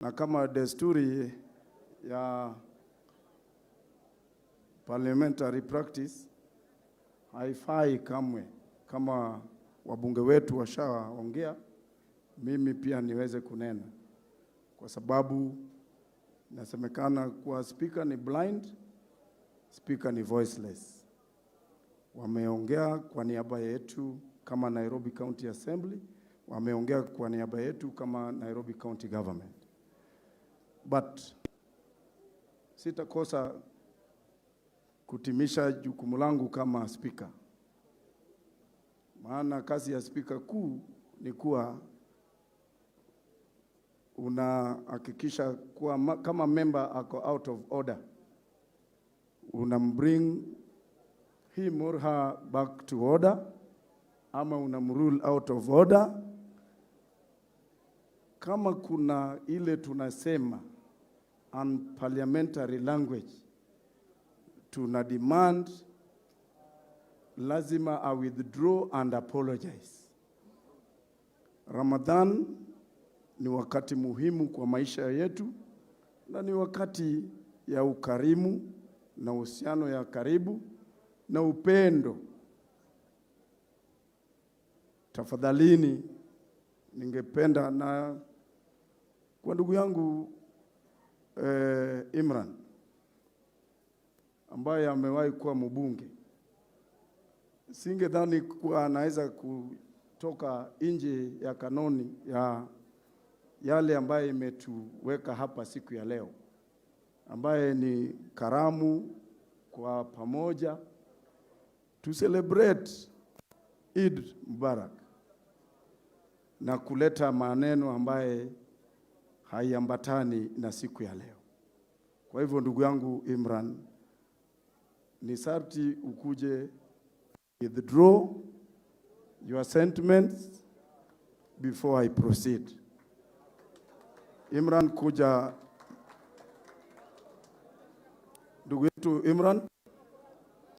Na kama desturi ya parliamentary practice, haifai kamwe kama wabunge wetu washaongea, mimi pia niweze kunena, kwa sababu nasemekana kuwa speaker ni blind, speaker ni voiceless. Wameongea kwa niaba yetu kama Nairobi County Assembly, wameongea kwa niaba yetu kama Nairobi County Government. But sitakosa kutimisha jukumu langu kama speaker, maana kazi ya spika kuu ni kuwa unahakikisha kuwa kama member ako out of order, unambring him or her back to order ama unamrule out of order. Kama kuna ile tunasema unparliamentary language, tuna demand lazima a withdraw and apologize. Ramadhan ni wakati muhimu kwa maisha yetu na ni wakati ya ukarimu na uhusiano ya karibu na upendo. Tafadhalini, ningependa na kwa ndugu yangu Imran ambaye amewahi kuwa mbunge, singedhani kuwa anaweza kutoka nje ya kanuni ya yale ambayo imetuweka hapa siku ya leo, ambaye ni karamu kwa pamoja to celebrate Eid Mubarak na kuleta maneno ambaye haiambatani na siku ya leo. Kwa hivyo ndugu yangu Imran, ni sharti ukuje withdraw your sentiments before I proceed. Imran, kuja ndugu yetu Imran.